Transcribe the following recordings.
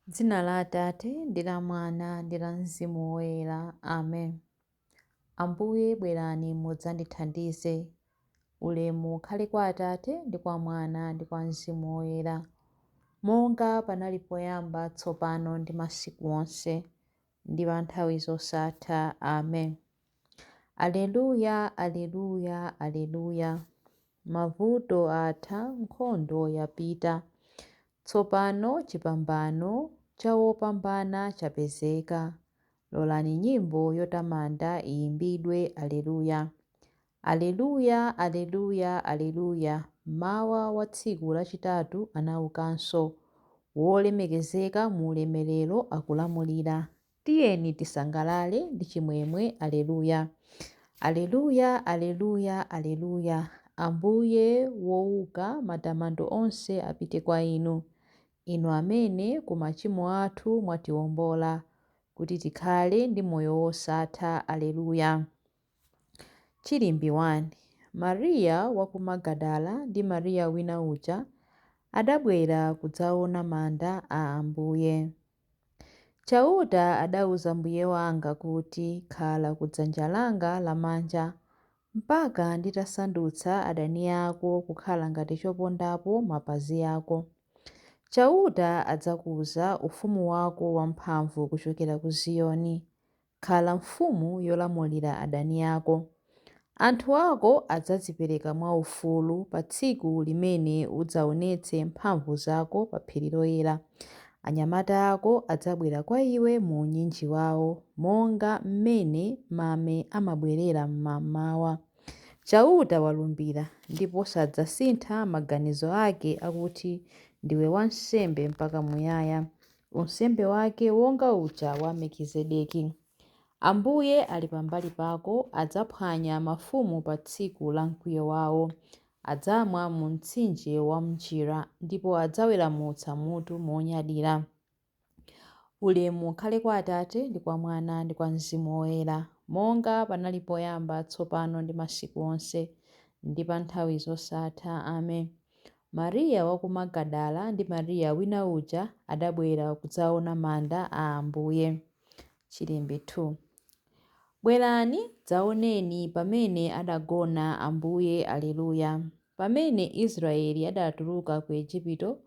Dzina la Atate, ndi la Mwana, ndi la Mzimu Woyera. Amen. Ambuye bwerani mudzandithandize. Ulemu ukhale kwa Atate, ndi kwa Mwana, ndi kwa Mzimu Woyera, monga panali poyamba, tsopano ndi masiku onse, ndi pa nthawi zosatha. Amen. Aleluya, Aleluya, Aleluya. Mavuto atha, nkhondo yapita. Tsopano chipambano cha wopambana chapezeka. Lolani nyimbo yotamanda iyimbidwe. Aleluya. Aleluya, Aleluya, Aleluya. Mmawa wa tsiku lachitatu anaukanso. Wolemekezeka mu ulemerero akulamulira. Tiyeni tisangalale ndi chimwemwe. Aleluya. Aleluya, Aleluya, Aleluya. Ambuye wouka, matamando onse apite kwa inu. Inu amene ku machimo athu mwatiwombola, kuti tikhale ndi moyo wosatha. Aleluya. Chilimbi 1. Mariya wa ku Magadala ndi Mariya wina uja adabwera kudzaona manda a Ambuye. Chauta adauza Mbuye wanga kuti, Khala ku dzanja langa lamanja, mpaka nditasandutsa adani ako kukhala ngati chopondapo mapazi ako. Chauta adzakuza ufumu wako wamphamvu kuchokera ku Ziyoni. Khala mfumu yolamulira adani ako. Anthu ako adzadzipereka mwaufulu pa tsiku limene udzaonetse mphamvu zako pa phiri loyera. Anyamata ako adzabwera kwa iwe mu unyinji wawo, monga mmene mame amabwerera mmamawa. Chauta walumbira, ndipo sadzasintha maganizo ake akuti, Ndiwe wansembe mpaka muyaya, unsembe wake wonga uja wa Melkizedeki. Ambuye ali pambali pako, adzaphwanya mafumu pa tsiku la mkwiyo wawo. Adzamwa mu mtsinje wa m'njira, ndipo adzaweramutsa mutu monyadira. Ulemu ukhale kwa Atate, ndi kwa Mwana, ndi kwa Mzimu Woyera, monga panali poyamba, tsopano ndi masiku onse, ndi pa nthawi zosatha. Amen. Mariya wa ku Magadala ndi Mariya wina uja adabwera kudzaona manda a Ambuye. Chilimbi 2. Bwerani, dzaoneni pamene adagona Ambuye. Aleluya. Pamene Israeli adatuluka ku Ejipito,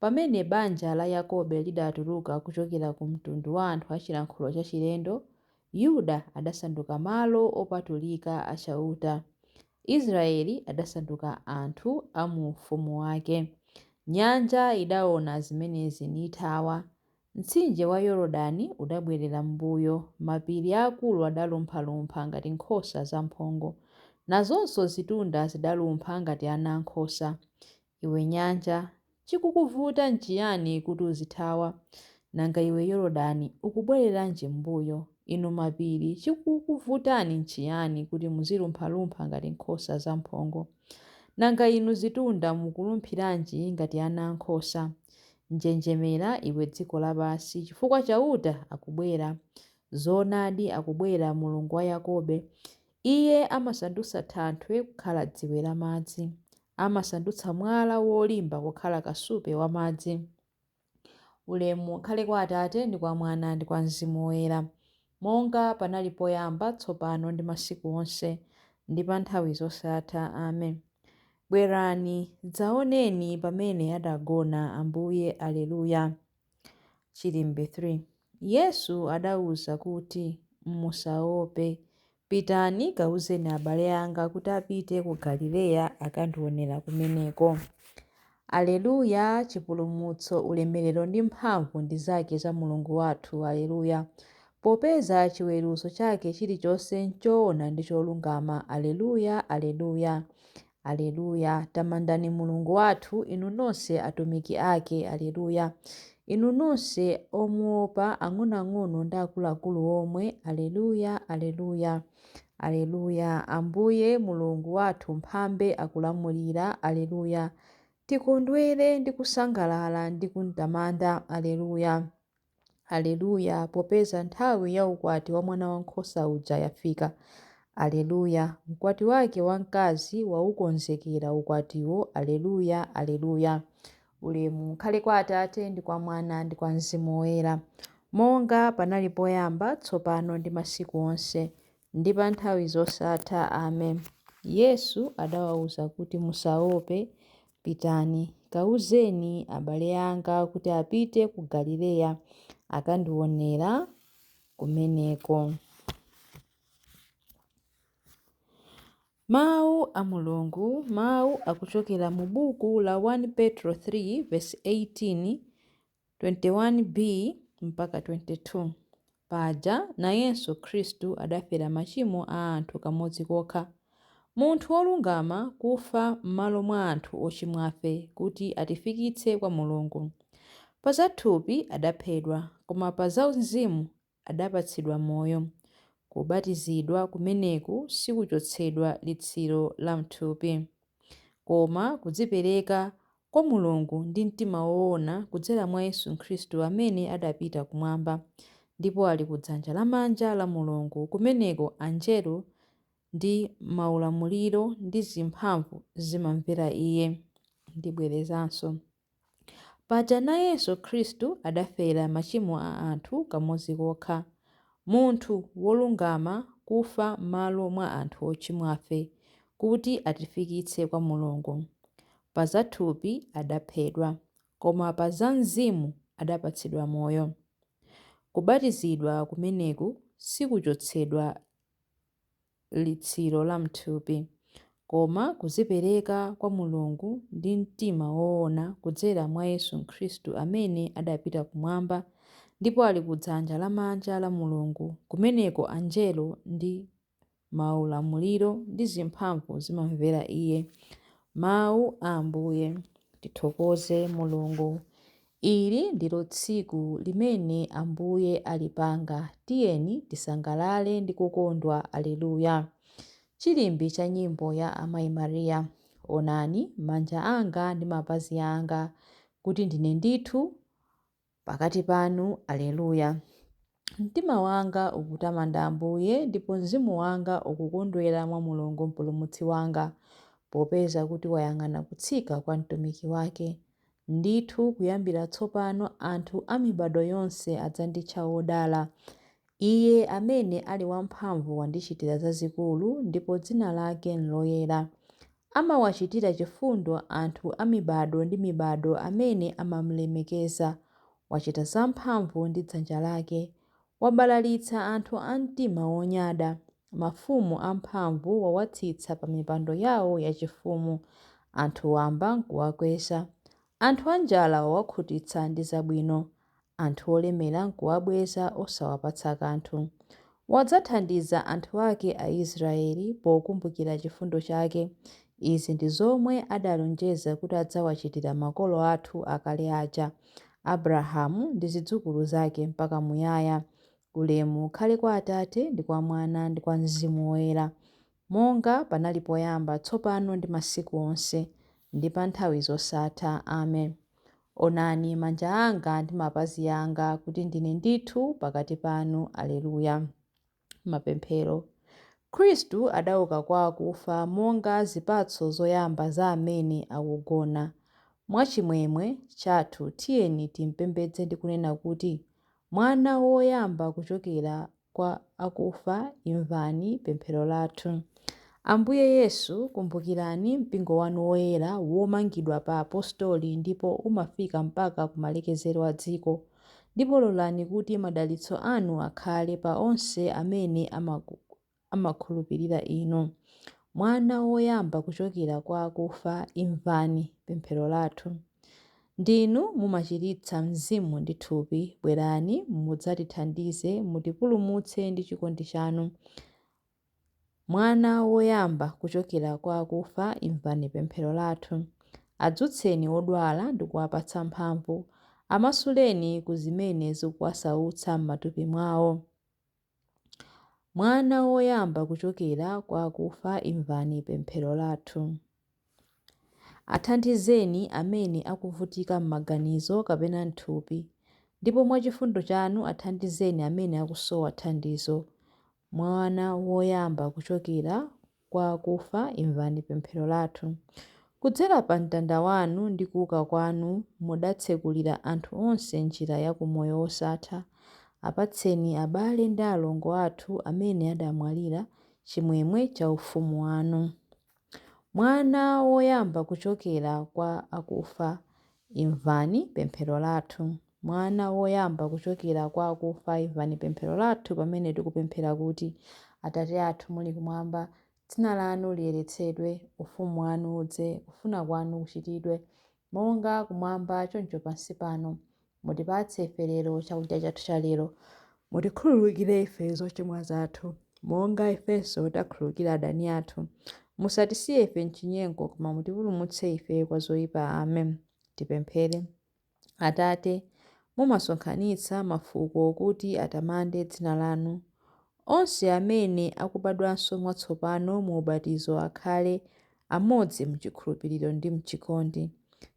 pamene banja la Yakobe lidatuluka kuchokera ku mtundu wa anthu a chilankhulo chachilendo, Yuda adasanduka malo opatulika a Chauta. Israeli adasanduka anthu a mu ufumu wake. Nyanja idaona zimenezi nithawa. Mtsinje wa Yorodani udabwerera m'mbuyo, mapiri aakulu adalumphalumpha ngati nkhosa zamphongo, nazonso zitunda zidalumpha ngati ana ankhosa. Iwe nyanja, chikukuvuta nchiyani kuti uzithawa? Nanga iwe Yorodani, ukubwereranji m'mbuyo? Inu mapiri, chikukuvutani nchiyani kuti muzilumphalumpha ngati nkhosa zamphongo? Nanga inu zitunda mukulumphiranji ngati ana ankhosa? Njenjemera iwe dziko lapansi, chifukwa Chauta akubwera. Zoonadi akubwera Mulungu wa Yakobe. Iye amasandutsa thanthwe kukhala dziwe lamadzi, amasandutsa mwala wolimba kukhala kasupe wamadzi. Ulemu ukhale kwa Atate, ndi kwa Mwana, ndi kwa Mzimu Woyera, monga panali poyamba, tsopano ndi masiku onse, ndi pa nthawi zosatha. Amen. Bwerani, dzaoneni pamene adagona Ambuye. Aleluya. Chilimbi 3. Yesu adauza kuti, Musaope. Pitani kauzeni abale anga kuti apite ku Galileya akandionera kumeneko. Aleluya! Chipulumutso, ulemerero ndi mphamvu ndi zake za Mulungu wathu. Aleluya! Popeza chiweruzo chake chilichonse nchoona ndi cholungama. Aleluya! Aleluya! Aleluya! Tamandani Mulungu wathu, inu nonse atumiki ake. Aleluya! Inu nonse omuopa, ang'onoang'ono ndi akuluakulu omwe. Aleluya! Aleluya! Aleluya! Ambuye Mulungu wathu mphambe akulamulira. Aleluya! Tikondwere ndi kusangalala ndi kumtamanda. Aleluya! Aleluya! Popeza nthawi ya ukwati wa Mwanawankhosa uja yafika. Aleluya! Mkwati wake wamkazi waukonzekera ukwatiwo. Aleluya! Aleluya! Ulemu ukhale kwa Atate, ndi kwa Mwana, ndi kwa Mzimu Woyera, monga panali poyamba, tsopano ndi masiku onse, ndi pa nthawi zosatha. Amen. Yesu adawauza kuti, Musaope, pitani, kauzeni abale anga kuti apite ku Galileya, akandionera kumeneko. Mawu a Mulungu. Mawu akuchokera mu buku la 1 Petro 3 vesi 18, 21b mpaka 22. Paja nayenso Khristu adafera machimo a anthu kamodzi kokha, munthu wolungama kufa m'malo mwa anthu ochimwafe, kuti atifikitse kwa Mulungu. Pa za thupi adaphedwa, koma pa za mzimu adapatsidwa moyo. Kubatizidwa kumeneku sikuchotsedwa litsiro la m'thupi, koma kudzipereka kwa Mulungu ndi mtima woona kudzera mwa Yesu Khristu amene adapita kumwamba, ndipo ali kudzanja lamanja la Mulungu, kumeneko anjelo ndi maulamuliro ndi zimphamvu zimamvera Iye. Ndibwerezanso. Paja nayenso Khristu adafera machimo a anthu kamodzi kokha, munthu wolungama kufa m'malo mwa anthu ochimwafe, kuti atifikitse kwa Mulungu. Pa za thupi adaphedwa, koma pa za mzimu adapatsidwa moyo. Kubatizidwa kumeneku sikuchotsedwa litsiro la m'thupi, koma kudzipereka kwa Mulungu ndi mtima woona kudzera mwa Yesu Khristu amene adapita kumwamba, ndipo ali kudzanja lamanja la Mulungu, kumeneko anjelo ndi maulamuliro ndi zimphamvu zimamvera Iye. Mawu a Ambuye. Tithokoze Mulungu. Ili ndilo tsiku limene Ambuye alipanga. Tiyeni tisangalale ndi kukondwa. Aleluya. Chilimbi cha nyimbo ya Amayi Mariya. Onani manja anga ndi mapazi anga, kuti ndine ndithu pakati panu. Aleluya. Mtima wanga ukutamanda Ambuye, ndipo mzimu wanga ukukondwera mwa Mulungu Mpulumutsi wanga, popeza kuti wayang'ana kutsika kwa mtumiki wake. Ndithu kuyambira tsopano anthu a mibado yonse adzanditcha wodala. Iye amene ali wamphamvu wandichitira zazikulu, ndipo dzina lake nloyera. Amawachitira chifundo anthu a mibado ndi mibado amene amamlemekeza. Wachita zamphamvu ndi dzanja lake. Wabalalitsa anthu a mtima wonyada. Mafumu amphamvu wawatsitsa pa mipando yawo yachifumu, anthu wamba nkuwakweza. Anthu anjala wawakhutitsa ndi zabwino, anthu olemera nkuwabweza osawapatsa kanthu. Wadzathandiza anthu ake Aisraeli pokumbukira chifundo chake. Izi ndi zomwe adalonjeza kuti adzawachitira makolo athu akale aja, Abrahamu ndi zidzukulu zake mpaka muyaya. Ulemu ukhale kwa Atate, ndi kwa Mwana, ndi kwa Mzimu Woyera, monga panali poyamba, tsopano ndi masiku onse, ndi pa nthawi zosatha. Amen. Onani manja anga ndi mapazi anga, kuti ndine ndithu pakati panu. Aleluya. Mapemphero. Khristu adauka kwa akufa monga zipatso zoyamba za amene akugona. Mwachimwemwe chathu tiyeni timpembedze ndi kunena kuti, Mwana woyamba kuchokera kwa akufa, imvani pemphero lathu. Ambuye Yesu, kumbukirani mpingo wanu woyera womangidwa pa apostoli ndipo umafika mpaka kumalekezero a dziko, ndipo lolani kuti madalitso anu akhale pa onse amene amakhulupirira inu. Mwana woyamba kuchokera kwa akufa, imvani pemphero lathu. Ndinu mumachiritsa mzimu ndi thupi, bwerani mudzatithandize, mutipulumutse ndi chikondi chanu. Mwana woyamba kuchokera kwa akufa, imvani pemphero lathu. Adzutseni odwala ndi kuwapatsa mphamvu, amasuleni ku zimene zikuwasautsa m'matupi mwawo. Mwana woyamba kuchokera kwa akufa, imvani pemphero lathu. Athandizeni amene akuvutika m'maganizo kapena m'thupi, ndipo mwachifundo chanu athandizeni amene akusowa thandizo. Mwana woyamba kuchokera kwa akufa, imvani pemphero lathu. Kudzera pa mtanda wanu ndi kuuka kwanu mudatsekulira anthu onse njira ya ku moyo wosatha. Apatseni abale ndi alongo athu amene adamwalira chimwemwe cha ufumu wanu. Mwana woyamba kuchokera kwa akufa, imvani pemphero lathu. Mwana woyamba kuchokera kwa akufa, imvani pemphero lathu pamene tikupemphera kuti, Atate athu muli kumwamba, dzina lanu liyeretsedwe, ufumu wanu udze, kufuna kwanu kuchitidwe, monga kumwamba choncho pansi pano. Mutipatse ife lero chakudya chathu cha lero. Mutikhululukire ife zochimwa zathu, monga ifenso takhululukira adani athu. Musatisiye ife m'chinyengo, koma mutipulumutse ife kwa zoyipa. Amen. Tipemphere. Atate, mumasonkhanitsa mafuko kuti atamande dzina lanu. Onse amene akubadwanso mwatsopano mu ubatizo akhale amodzi m'chikhulupiriro ndi m'chikondi.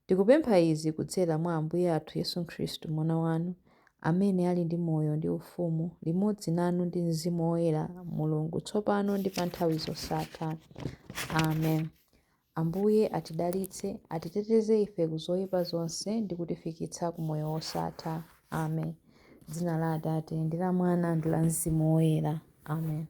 Tikupempha izi kudzera mwa Ambuye athu Yesu Khristu Mwana wanu, amene ali ndi moyo ndi ufumu, limodzi nanu ndi Mzimu Woyera, Mulungu tsopano ndi pa nthawi zosatha. Amen. Ambuye atidalitse, atiteteze ife ku zoyipa zonse ndi kutifikitsa ku moyo wosatha. Amen. Dzina la Atate ndi la Mwana ndi la Mzimu Woyera. Amen.